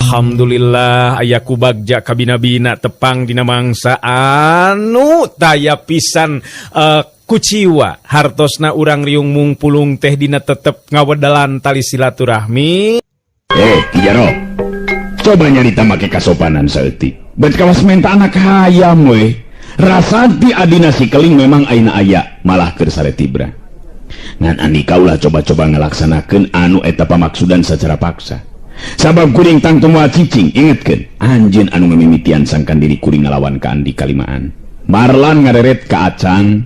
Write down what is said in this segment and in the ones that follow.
Alhamdulillah aya ku bagja kabina-bina tepang dina mangsa anu taya pisan kuciwa hartosna urang riung mungpulung teh dina tetep ngawedalan tali silaturahmi. Eh, Ki Jaro. Coba nyarita make kasopanan saeutik. Bet kawas menta anak hayam we. Rasanti adina si keling memang aina aya malah keur sare tibra. Ngan andika ulah coba-coba ngalaksanakeun anu eta pamaksudan secara paksa. Sabab kuring tangtu moal cicing, ingetkeun, anjeun anu ngamimitian sangkan diri kuring ngalawan ka andika limaan. Marlan ngareret ka Acang.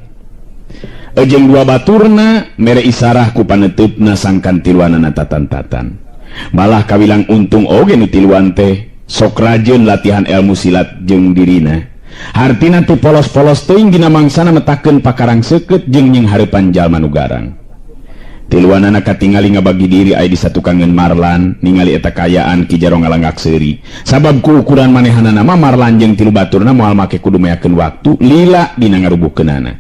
Ejeng dua baturna mere isarah ku paneuteup sangkan tiluanana tatan-tatan. Malah kawilang untung oge nu tiluan teh sok rajeun latihan ilmu silat jeung dirina. Hartina teu polos-polos teuing dina mangsana metakeun pakarang seukeut jeung nying hareupan jalma nu garang. Tiluanana katingali ngabagi diri aya di satukangeun Marlan ningali eta kaayaan Ki Jaro ngalanggak seuri. Sabab ku ukuran manehanana mah Marlan jeung tilu baturna moal make kudu meakeun waktu lila dina ngarubuhkeunana.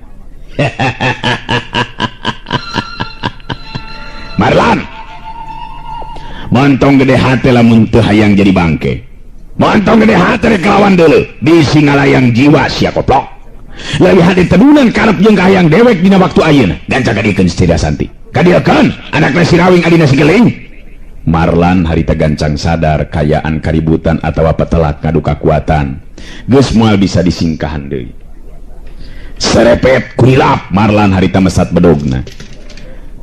Marlan, montong gede hate lamun teu hayang jadi bangke. Montong gede hate rek lawan deuleu, bisi ngalayang jiwa sia koplok. Leuwih hade tedunan karep jeung kahayang dewek dina waktu ayeuna. Gancang kadiekeun si Santi. Kadieukeun anakna si Rawing adina si Geling. Marlan harita gancang sadar kayaan kaributan atawa petelak ngadu kakuatan. Geus moal bisa disingkahan deui. Serepet kurilap Marlan harita mesat bedogna.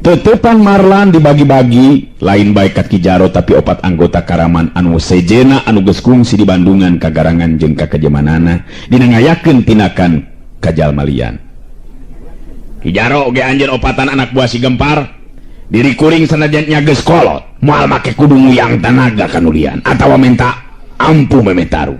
Tetepan Marlan dibagi-bagi lain bae ka Ki Jaro tapi opat anggota Karaman anu sejena anu geus kungsi di Bandungan kagarangan jeung kakejemanana dina ngayakeun tindakan kajalmalian. Ki Jaro oge anjeun opatan anak buah si Gempar diri kuring sanajan nya geus kolot moal make kudu nguyang tanaga kanulian atawa menta ampuh memetaru.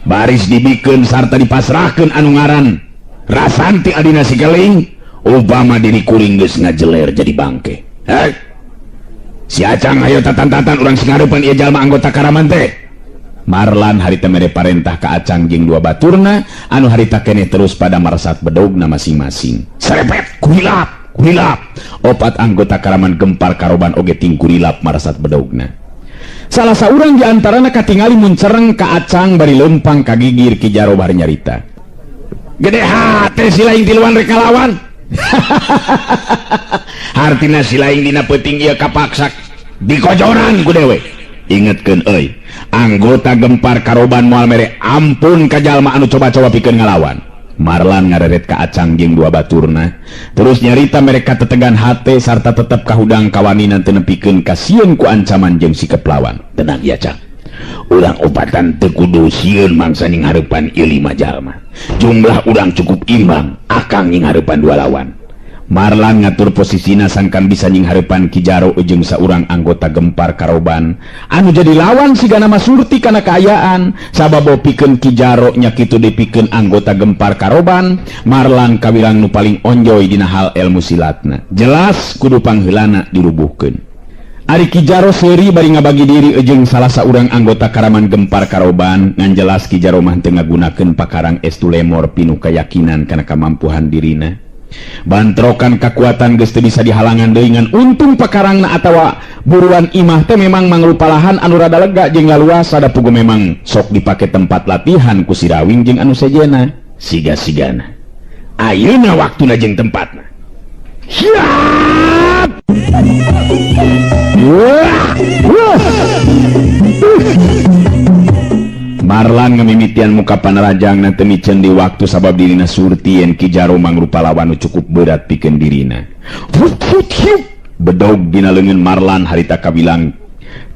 Baris dibikeun sarta dipasrahkeun anu ngaran Rasanti adina si Keling. Obama diri kuring geus ngajeler jadi bangke. Heh. Si Acang ayo tatan-tatan urang sing ngarepan ieu jalma anggota Karaman teh. Marlan harita mere parentah ka Acang jeung dua baturna anu harita keneh terus pada marsat bedogna masing-masing. Serepet kurilap, kurilap. Opat anggota Karaman gempar karoban oge ting kurilap marsat bedogna. Salah saurang di antarana katingali muncereng ka Acang bari lempang ka gigir Ki Jaro bari nyarita. Gede hate si laing tiluan rek ngalawan. Hartina si laing dina peuting ieu kapaksa dikojoran ku dewe. Ingetkeun euy, anggota gempar karoban moal mere ampun ka jalma anu coba-coba pikeun ngalawan. Marlan ngareret ka Acang jeung dua baturna, terus nyarita mereka tetegan hate sarta tetep kahudang kawaninan teu nepikeun kasieun ku ancaman jeung sikep lawan. Tenang ya Cang. Urang opatan teu kudu sieun mangsa ning hareupan ieu 5 jalma. Jumlah urang cukup imbang, akang nying hareupan dua lawan. Marlan ngatur posisina sangkan bisa nying hareupan Ki Jaro jeung saurang anggota gempar karoban anu jadi lawan sigana mah surti kana kaayaan sabab pikeun Ki Jaro nya kitu dipikeun anggota gempar karoban. Marlan kawilang nu paling onjoy dina hal ilmu silatna. Jelas kudu pangheulana dirubuhkeun. Ari Ki Jaro seuri bari ngabagi diri jeung salah saurang anggota Karaman gempar karoban ngan jelas Ki Jaro mah teu ngagunakeun pakarang estu lemor pinuh keyakinan kana kamampuhan dirina. Bantrokan kekuatan geus teu bisa dihalangan deui ngan untung pakarangna atawa buruan imah teh memang mangrupalahan anu rada lega jeung laluasa da pugu memang sok dipake tempat latihan ku si Rawing jeung anu sejena. Siga-sigana. Ayeuna waktuna jeung tempatna. Siap! Marlan ngamimitian muka panarajang na teu miceun di waktu sabab dirina surti yen Ki Jaro mangrupa lawan nu cukup berat pikeun dirina. Bedog dina leungeun Marlan harita kabilang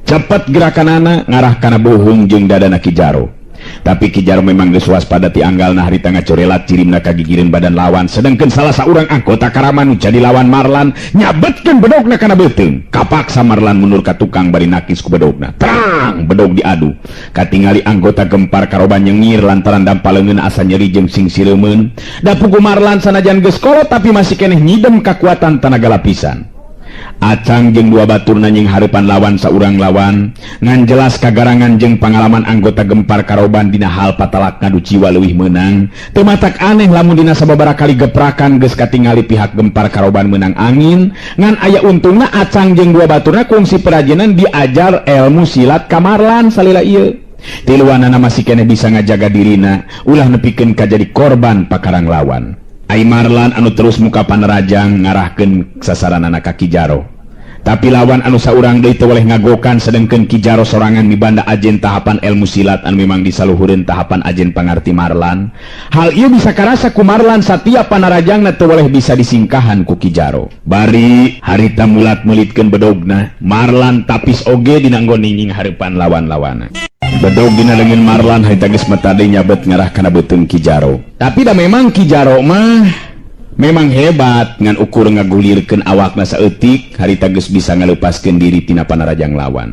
cepet gerakanana ngarah kana bohong jeung dadana Ki Jaro. Tapi Ki Jaro memang geus waspada ti anggalna harita ngacorelat cirimna kagigireun badan lawan sedengkeun salah saurang anggota Karaman nu jadi lawan Marlan nyabetkeun bedogna kana beuteung. Kapaksa Marlan mundur ka tukang bari nakis ku bedogna. Terang bedog diadu. Katingali anggota gempar karoban nyengir lantaran dampal leungeun asa nyeri jeung sing sireumeun. Da pugu Marlan sanajan geus kolot tapi masih keneh nyidem kakuatan tanaga lapisan. Acang jeung dua baturna nying hareupan lawan saurang lawan ngan jelas kagarangan jeung pangalaman anggota Gempar Karoban dina hal patalak ngadu jiwa leuwih meunang. Teu matak aneh lamun dina sababaraha kali geprakan geus katingali pihak Gempar Karoban meunang angin, ngan aya untungna Acang jeung dua baturna kungsi perajinan diajar ilmu silat ka Marlan salila ieu. Tiluanana masih keneh bisa ngajaga dirina ulah nepikeun ka jadi korban pakarang lawan. Ai Marlan anu terus muka panerajang ngarahkeun sasaranana ka Ki Jaro. Tapi lawan anu saurang deui teu weleh ngagokan sedengkeun Ki Jaro sorangan mibanda ajen tahapan ilmu silat anu memang disaluhureun tahapan ajen pangarti Marlan. Hal ieu bisa karasa ku Marlan satiap panarajangna teu weleh bisa disingkahan ku Ki Jaro. Bari harita mulat meulitkeun bedogna, Marlan tapis oge dina nggon nying hareupan lawan-lawana. Bedog dina leungeun Marlan harita geus metade nyabet ngarah kana beuteung Ki Jaro. Tapi da memang Ki Jaro mah memang hebat ngan ukur ngagulirkeun awakna saeutik harita geus bisa ngaleupaskeun diri tina panarajang lawan.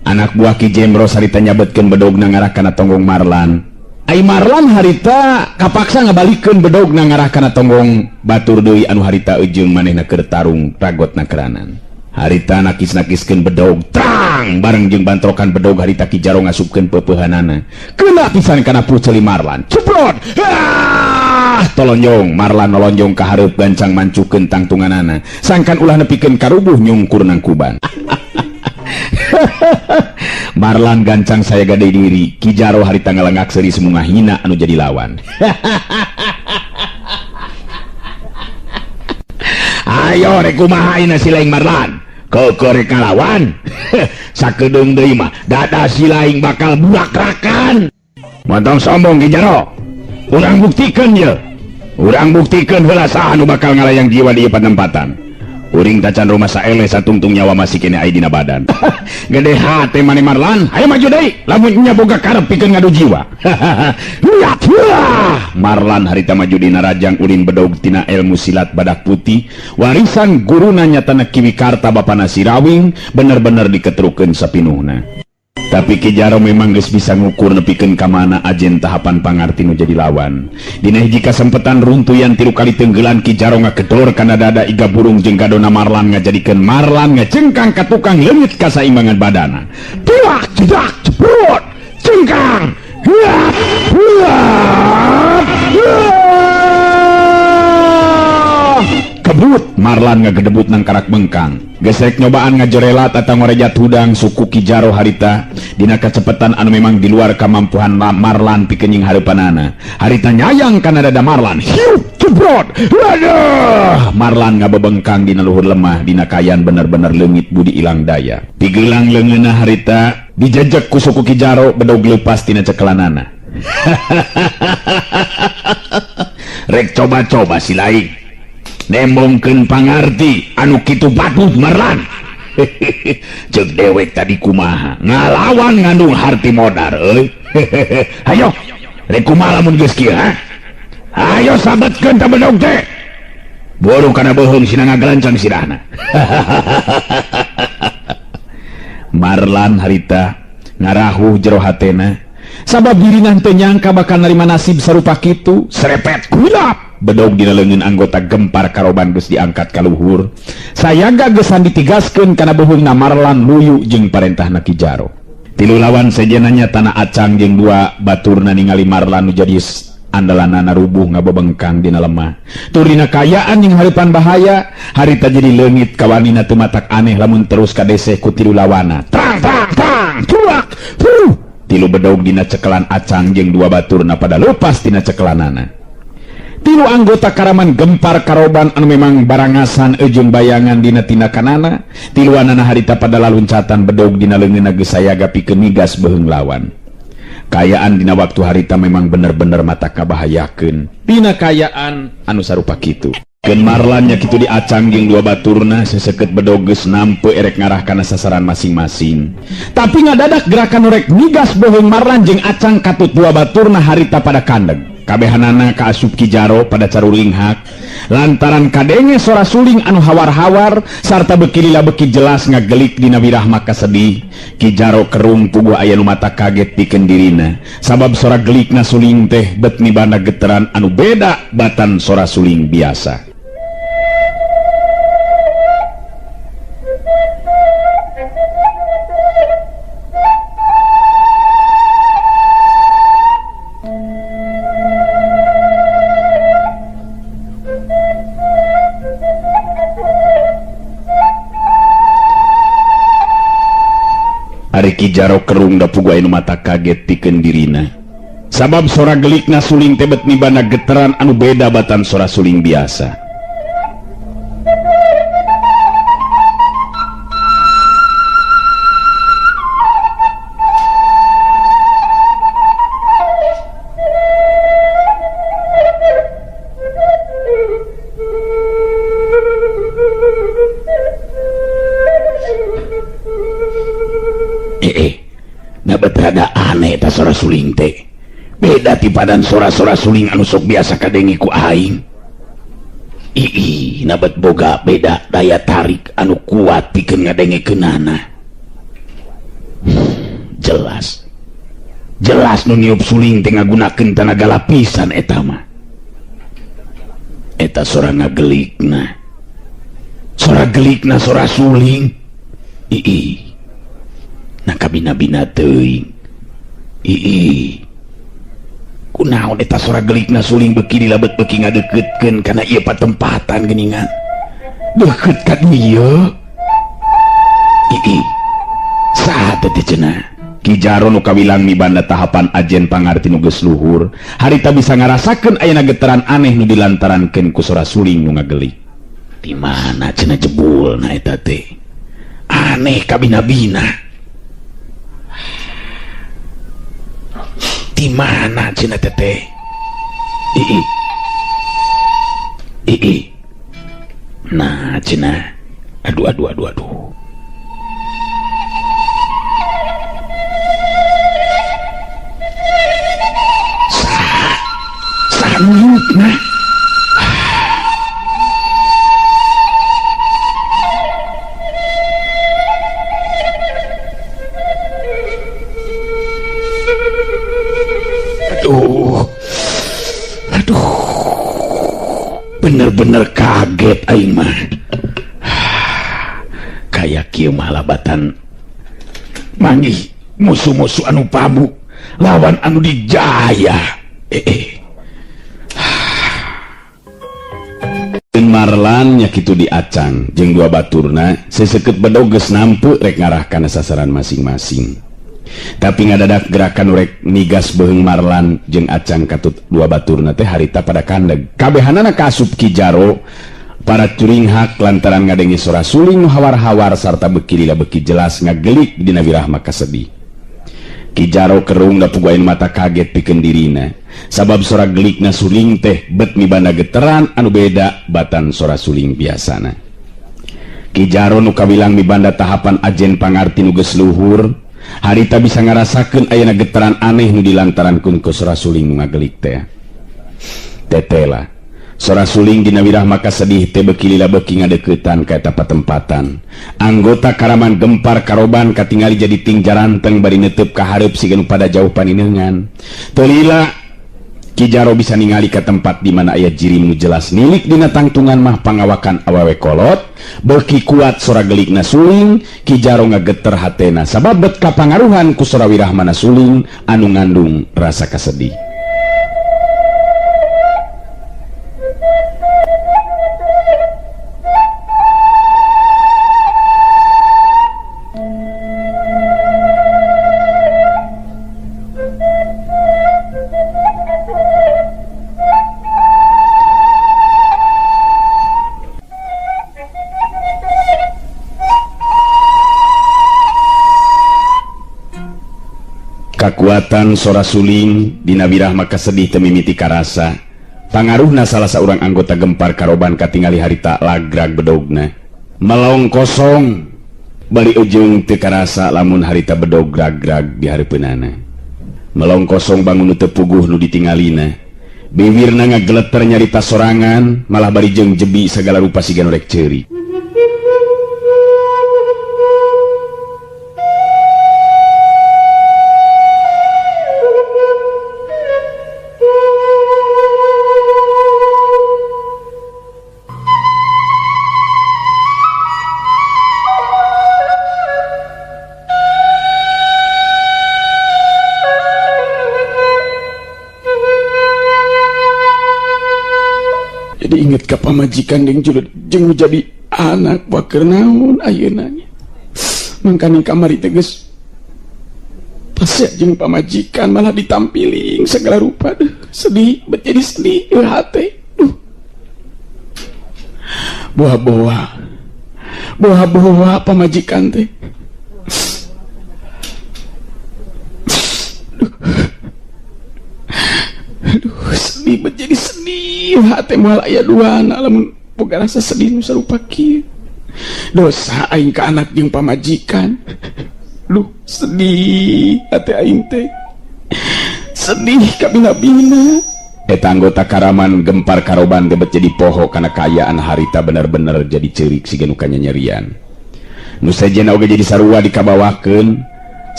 Anak buah Ki Jemros harita nyabetkeun bedogna ngarah kana tonggong Marlan. Ai Marlan harita kapaksa ngabalikeun bedogna ngarah kana tonggong batur deui anu harita eujeung manehna keur tarung ragotna keranan. Harita nakis-nakiskeun bedog trang bareng jeung bantrokan bedog harita Ki Jaro ngasupkeun peupeuhanana. Kena pisan kana puceuli Marlan. Ceprot. Ah, tolonjong Marlan nolonjong ka hareup gancang mancukeun tangtunganana. Sangkan ulah nepikeun karubuh nyungkur nangkuban. Marlan gancang saya gade diri. Ki Jaro harita ngalengak seuri semungah hina anu jadi lawan. Ayo rek kumaha ayeuna si laing Marlan? Keukeuh rek ngalawan. Sakedeung deui mah dada si laing bakal burakrakan. Montong sombong Ki Jaro. Urang buktikeun ye. Urang buktikeun heula saha nu bakal ngalayang jiwa di ieu panempatan. Uring tacan rumah saeleh satungtung nyawa masih kene aya dina badan. Gede hate maneh Marlan, hayo maju deui lamun nya boga karep pikeun ngadu jiwa. Marlan harita maju dina rajang ulin bedog tina ilmu silat badak putih warisan guruna nyatana Ki Wikarta bapana Sirawing bener-bener diketrukeun sapinuhna. Tapi Ki Jaro memang geus bisa ngukur nepikeun ka mana ajen tahapan pangarti nu jadi lawan. Dina hiji kasempetan runtuyan 3 kali tenggelan Ki Jaro ngagedor kana dada iga burung jeung gadona Marlan ngajadikeun Marlan ngacengkang ka tukang leungit kasaimbangan badana. Tiak cedak ceprot cengkang. Hiat hiat. Kebut Marlan ngagedebut nang karak bengkang. Gesek nyobaan ngajorelat atau ngorejat hudang suku Ki Jaro harita dina kacepetan anu memang di luar kamampuhan Marlan pikeun nying hareupanana. Harita nyayang kana dada Marlan. Hiup cebrot. Waduh, Marlan ngabebengkang dina luhur lemah dina kayan bener-bener leungit budi ilang daya. Pigelang leungeunna harita dijejek ku suku Ki Jaro bedog leupas tina cekelanana. Rek coba-coba si laing. Nembongkeun pangarti anu kitu batut Marlan. Ceuk dewek tadi kumaha ngalawan ngandung harti modar euy. Hayo rek kumaha lamun geus kieu ha? Hayo sabetkeun ta bedog teh. Buru kana beuheung sina ngagalancang sirahna. Marlan harita ngarahuh jero hatena sabab dirina teu nyangka bakal narima nasib sarupa kitu. Serepet kulap bedog dina leungeun anggota Gempar Karoban geus diangkat ka luhur. Sayaga geusan ditigaskeun kana beuheungna Marlan luyu jeung parentahna Ki Jaro. Tilu lawan sejenanya tanah Acang jeung dua baturna ningali Marlan nu jadi andalanana rubuh ngabebengkang dina lemah. Tur dina kayaan jeung hareupan bahaya, harita jadi leungit kawanina teu matak aneh lamun terus kadeseh ku tilu lawana. Tang tang tang tuak. Huh. Tilu bedog dina cekelan Acang jeung dua baturna pada lepas tina cekelanana. Tilu anggota Karaman Gempar Karoban anu memang barangasan ejung bayangan dina tindakanana, tiluanana harita pada laluncatan bedog dina leungeunna geus sayaga pikeun migas beuheung lawan. Kayaan dina waktu harita memang bener-bener mata kabahayakeun dina kayaan anu sarupa kitu. Keun Marlan nya kitu diacang jeung dua baturna seseukeut bedog geus nampe erek ngarah kana sasaran masing-masing. Tapi ngadadak gerakan rek migas beuheung Marlan jeung Acang katut dua baturna harita pada kandeg. Kabehanana kaasup Ki Jaro pada carulinghak lantaran kadenge sora suling anu hawar-hawar sarta beki lila beki jelas ngagelik dina wirahma kasedih. Ki Jaro kerung puguh aya nu mata kaget pikeun dirina sabab sora gelikna suling teh bet mibanda geteran anu beda batan sora suling biasa. Hate Ki Jaro kerung da puguh anu mata kaget pikeun dirina. Sabab sora gelikna suling teh bet mibanda geteran anu beda batan sora suling biasa. Rada aneh ta sora suling teh. Beda ti padan sora-sora suling anu sok biasa kadenge ku aing. Ii, nabet boga beda daya tarik anu kuat pikeun ngadengekeunana. Jelas. Jelas nu niup suling teh ngagunakeun tanaga lapisan eta mah. Eta sora ngagelikna. Sora gelikna sora suling. Ii. Nah kabina-bina teuing. Ii. Kunaon eta sora gelikna suling beuki dilabet beuki ngadeuketkeun kana ieu patempatan geuningan. Deukeut ka dieu. Ii. Saha teh cenah? Ki Jaro nu kawilang mibanda tahapan ajen pangarti nu geus luhur, harita bisa ngarasakeun ayana getaran aneh nu dilantarankeun ku sora suling nu ngagelik. Di mana cenah jebulna eta teh? Aneh kabina-bina. Di mana cenah teteh? Ii. Ii. Nah cenah. Aduh aduh aduh aduh. Sah. Sah nuyutna. Aduh, aduh, bener-bener kaget aing mah. Kayak kieu mah labatan manggih musuh-musuh anu pabu lawan anu dijaya. Marlan nya kitu diacang jeung dua baturna seseukeut bedog geus nampe rek ngarah kana sasaran masing-masing. Tapi ngadadak gerakan rek nigas beheung Marlan jeung acang katut dua baturna teh harita pada kandeg. Kabehanana kaasup Ki Jaro para curinghak lantaran ngadenge sora suling nu hawar-hawar sarta beuki lila beuki jelas ngagelik dina wirahma kasedih. Ki Jaro kerung da puguh mata kaget pikeun dirina. Sabab sora gelikna suling teh bet mibanda geteran anu beda batan sora suling biasana. Ki Jaro nu kawilang mibanda tahapan ajen pangarti nu geus luhur, harita bisa ngarasakeun ayana getaran aneh nu dilantarankeun ku sora suling nu ngagelik teh. Tetela sora suling dina wirah maka sedih teh beuki lila beuki ngadeuketan ka eta patempatan. Anggota karaman gempar karoban katingali jadi ting jaranteng bari netep ka hareup siga nu pada jauh paninengan. Teu lila Ki Jaro bisa ningali ka tempat di mana aya jiri nu jelas nilik dina tangtungan mah pangawakan awewe kolot, beuki kuat sora gelikna suling, Ki Jaro ngageter hatena sabab bet kapangaruhan ku sora wirahmana suling anu ngandung rasa kasedih. Kakuatan sora suling dina wirah maka sedih teu mimiti karasa. Pangaruhna salah saurang anggota gempar karoban katingali harita lagrag bedogna. Melong kosong bari ujung teu karasa lamun harita bedog grag-grag di hareupeunana. Melong kosong bangun nu teu puguh nu ditingalina. Biwirna ngageleter nyarita sorangan malah bari jeung jebi sagala rupa siga nu rek ceuri. Jadi inget ka pamajikan jeung jeung jadi anak waker naon ayeuna nya. Mangkana kamari teh geus Pasea jeung pamajikan malah ditampiling segala rupa. Duh, sedih, bet jadi sedih ieu hate. Duh. Boa-boa. Boa-boa pamajikan teh. Duh. Aduh, sedih bet jadi sedih hate moal aya duana lamun boga rasa sedih nu sarupa kieu. Dosa aing ka anak jeung pamajikan. Duh, sedih hati aing teh. Sedih kabina-bina. Eta anggota Karaman Gempar Karoban teh bet jadi poho kana kaayaan harita bener-bener jadi ceurik siga nu kanyanyerian. Nu sejenna oge jadi sarua dikabawakeun.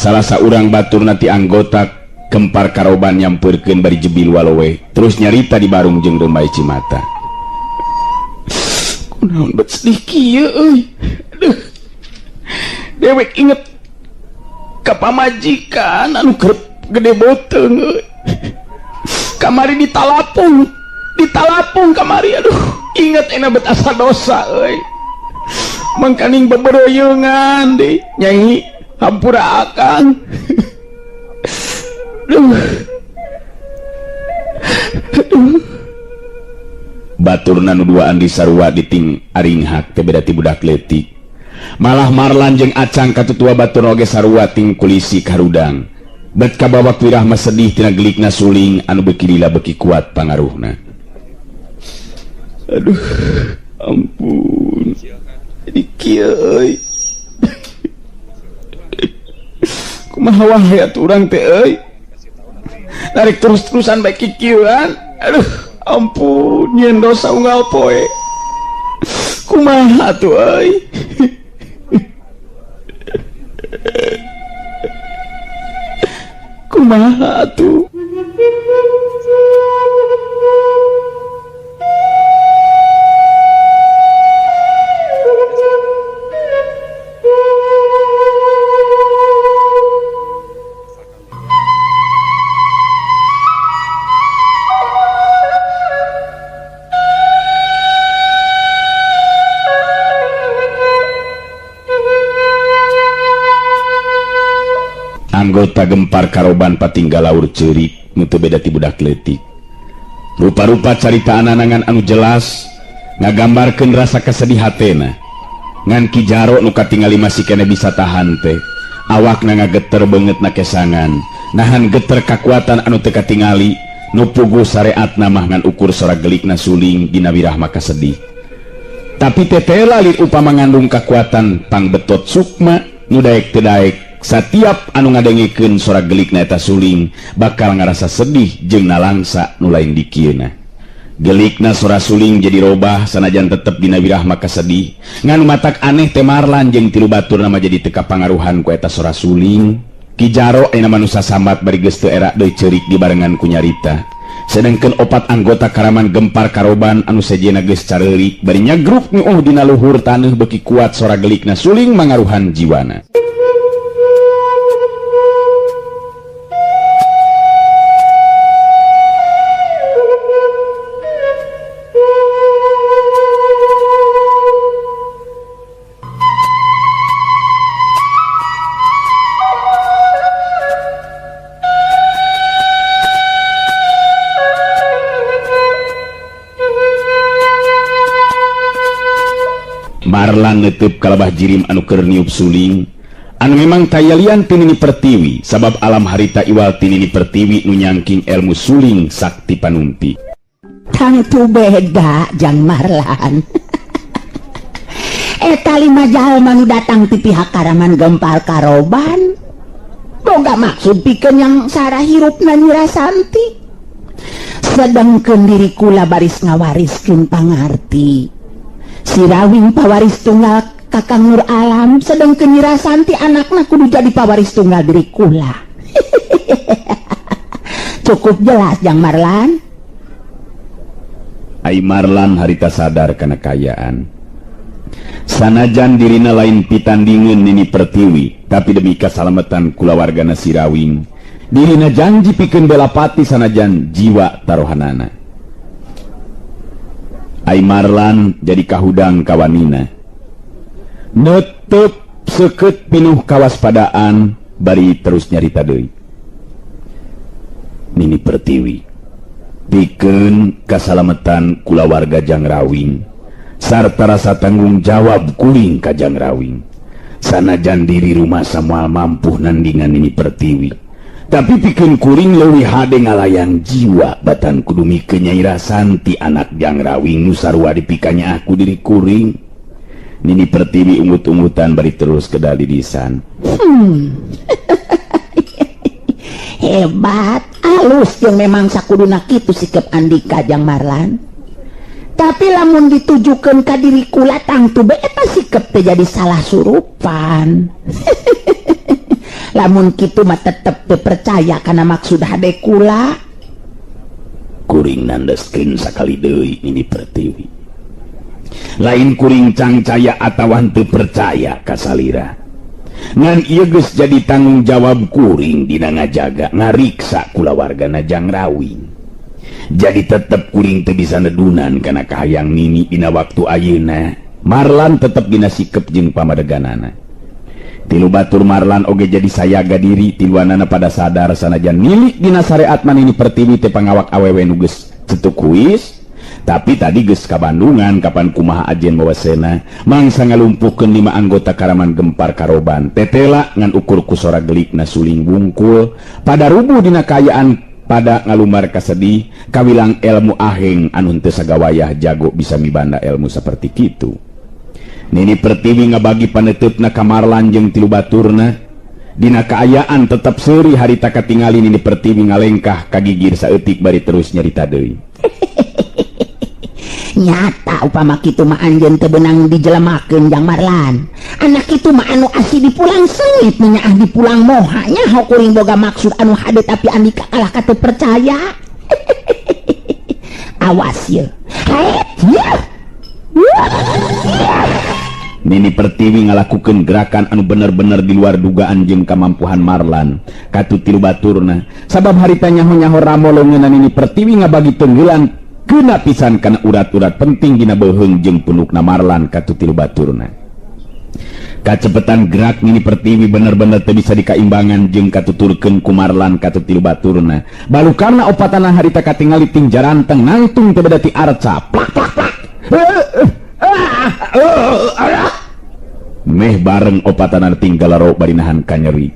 Salah saurang baturna ti anggota Gempar Karoban nyampeurkeun bari jebil walowe, terus nyarita di barung jeung Rembai Cimata. Kunaon bet sedih kieu euy. Aduh. Dewek inget ka pamajikan anu kerep gede boteung euy. Kamari ditalapung, ditalapung kamari aduh. Inget enak bet asa dosa euy. Mangkaning beberoyeungan deui nyai hampura akang. Aduh. Aduh. Baturna nu duaan di sarua diting aringhak teh beda ti budak leutik. Malah Marlan jeung Acang katutua batur oge sarua ting kulisi karudang. Bet kabawa wirah mah sedih tina gelikna suling anu beuki lila beuki kuat pangaruhna. Aduh, ampun. Jadi kieu euy. Kumaha wae atuh urang teh euy. Narik terus-terusan bae kikieuan. Aduh, ampun, nyieun dosa unggal poe. Kumaha atuh euy. Kumaha atuh. Anggota Gempar Karoban patinggal laur ceurik nu teu beda ti budak leutik. Rupa-rupa carita ananangan anu jelas ngagambarkeun rasa kasedih hatena. Ngan Ki Jaro nu katingali masih keneh bisa tahan teh. Awakna ngageter beungeutna kesangan, nahan geter kakuatan anu teu katingali, nu puguh sareatna mah ngan ukur sora gelikna suling dina wirah maka sedih. Tapi tetela lir upama ngandung kakuatan pangbetot sukma nu daek teu daek. Satiap anu ngadengikeun sora gelikna eta suling bakal ngarasa sedih jeung nalangsa nu lain dikieuna. Gelikna sora suling jadi robah sanajan tetep dina wirah maka sedih. Ngan matak aneh teh Marlan jeung tilu baturna mah jadi teu kapangaruhan ku eta sora suling. Ki Jaro ayeuna manusa sambat bari geus teu era deui ceurik dibarengan ku nyarita. Sedengkeun opat anggota Karaman Gempar Karoban anu sejenna geus careurik bari nyagruk nyuuh dina luhur taneuh beuki kuat sora gelikna suling mangaruhan jiwana. Marlan netep kalabah jirim anu keur niup suling anu memang tayalian tinini pertiwi sabab alam harita iwal tinini pertiwi nu nyangking ilmu suling sakti panumpi. Tangtu beda jang Marlan. Eta lima jalma nu datang ti pihak Karaman Gempar Karoban boga maksud pikeun yang sarah hirupna Nyi Rasanti. Sedengkeun diri kula baris ngawariskeun pangarti. Sirawing pawaris tunggal Kakang Nur Alam, sedengkeun Nyi Rasanti anakna kudu jadi pawaris tunggal diri kula. Cukup jelas jang Marlan. Ai Marlan harita sadar kana kaayaan. Sanajan dirina lain pitandingeun Nini Pertiwi, tapi demi kasalametan kulawargana Sirawing, dirina janji pikeun bela pati sanajan jiwa taruhanana. Ai Marlan jadi kahudang kawanina. Netep seukeut pinuh kawaspadaan Bari terus nyarita deui. Nini Pertiwi, pikeun kasalametan kulawarga Jang Rawing sarta rasa tanggung jawab kuring ka Jang Rawing. Sanajan diri rumasa moal mampu nandingan Nini Pertiwi, tapi pikeun kuring leuwih hade ngalayang jiwa batan kudu mikeun Nyai Rasanti, anak Jang Rawing nu sarua dipikanyaah ku diri kuring. Nini Pertiwi ungut-ungutan bari terus kedal didisan. Hebat, alus jeung memang sakuduna kitu sikap Andika, Jang Marlan. Tapi lamun ditujukeun ka diri kula, tangtu be eta sikap teh jadi salah surupan. Lamun kitu mah tetep teu percaya kana maksud hade kula. Kuring nandeskeun sakali deui, Nini Pertiwi, lain kuring cangcaya atawa teu percaya ka salira, ngan ieu geus jadi tanggung jawab kuring dina ngajaga, ngariksa kulawargana Jang Rawing. Jadi tetep kuring teu bisa nedunan kana kahayang Nini dina waktu ayeuna. Marlan tetep dina sikep jeung pamadeganana. Tilu batur Marlan oge jadi sayaga diri. Tiluanana pada sadar, sanajan milik dina syariat mah Nini Pertiwi teh pangawak awewe nu geus cetuk huis, tapi tadi geus ka Bandungan kapan kumaha ajen wawasena mangsa ngalumpuhkeun lima anggota Karaman Gempar Karoban. Tetela ngan ukur ku sora gelikna suling bungkul, pada rubuh dina kaayaan pada ngalumbar kasedih, kawilang ilmu aheng anu henteu sagawayah jago bisa mibanda ilmu seperti kitu. Nini Pertiwi ngabagi paneuteup ka Marlan jeung tilu baturna. Dina kaayaan tetep seuri harita katingali Nini Pertiwi ngalengkah kagigir saeutik bari terus nyarita deui. Nyata upama kitu mah anjeun teu beunang dijelemakeun, Jang Marlan. Anak kitu mah anu asli dipulang seungit, nyaah dipulang moha. Nyaho kuring boga maksud anu hade, tapi andika kalah ka teu percaya. Awas ye. Hae. Nini Pertiwi ngalakukeun gerakan anu bener-bener di luar dugaan jeung kamampuhan Marlan katu tilu baturna, sabab harita nyaho-nyaho ramo leungeunna Nini Pertiwi ngabagi tenggelan kena pisan kana urat-urat penting dina beuheung jeung punukna Marlan katu tilu baturna. Kacepetan gerak Nini Pertiwi bener-bener teu bisa dikaimbangan jeung katuturkeun ku Marlan katu tilu baturna. Balukarna opatana harita katingali ting jaranteng nangtung teu beda ti arca. Plak plak plak. Meh bareng opatana tinggal bari nahan kanyeri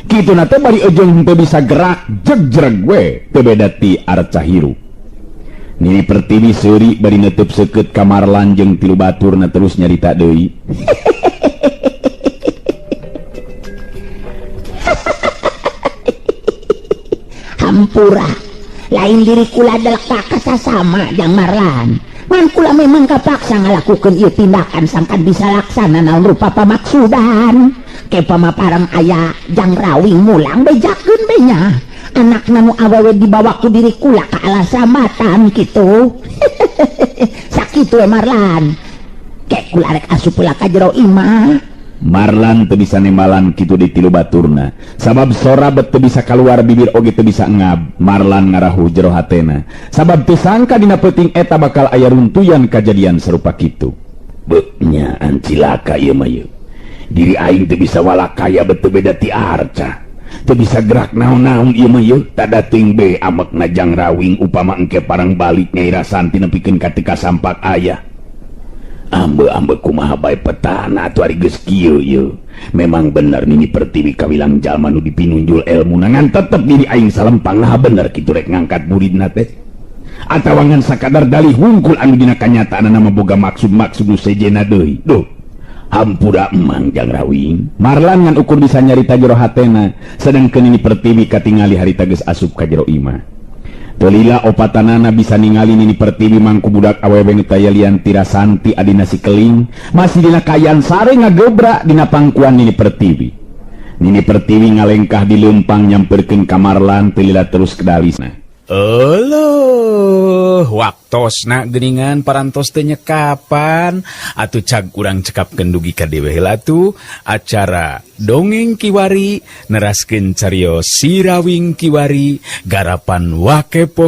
kitu na teh, bari ejeng teu bisa gerak, jegjreg we teu beda ti arca hirup. Nini Pertiwi seuri bari neuteub seukeut ka Marlan jeung tilu baturna, terus nyarita deui. Hampura, lain diri kula delek kasasama, Jang Marlan. Ngan kula memang kapaksa ngalakukeun ieu tindakan sangkan bisa laksana naon rupa pamaksudan. Ke pamaparang aya Jang Rawing mulang, bejakeun be nya. Anakna nu awewe dibawa ku diri kula ka alas samatan kitu. Sakitu we, Marlan. Ke kula rek asup heula ka jero imah. Marlan teu bisa nembalan kitu di tilu baturna, sabab sora bet teu bisa kaluar, bibir oge teu bisa ngab. Marlan ngarahu jero hatena, sabab teu sangka dina peuting eta bakal aya runtuyan kajadian serupa kitu. Beuknya cilaka ieu mah ieu. Diri aing teu bisa walakaya, bet teu beda ti arca, teu bisa gerak naon-naon ieu mah ieu. Tada teuing be amekna Jang Rawing upama engke parang balik Nyai Rasanti nepikeun ka teu kasampak aya. Ambe-ambe, kumaha bae petana atuh ari geus kieu ieu? Memang bener Nini Pertiwi kawilang jalma nu dipinunjul elmu, ngan tetep diri aing salempang. Nah, bener kitu rek ngangkat muridna teh atawa ngan sakadar dalih hungkul anu dina kanyataanna mah boga maksud-maksud nu sejenna deui? Duh, hampura emang, Jang Rawing. Marlan ngan ukur bisa nyarita jero hatena, sedangkeun Nini Pertiwi katingali harita geus asup ka jero imah. Teu lila opatanana bisa ningali Nini Pertiwi mangku budak awewe nu taya lian ti Rasanti, adina si Keling, masih dina kaayaan sare ngagebra dina pangkuan Nini Pertiwi. Nini Pertiwi ngalengkah di leumpang nyamperkeun ka Marlan, teu lila terus kedalisna. Euleuh, waktosna geuningan parantos teh nyekapan. Atuh cag urang cekapkeun dugi ka dieu heula tuh acara dongeng kiwari neraskeun carios Si Rawing kiwari garapan Wakepoh.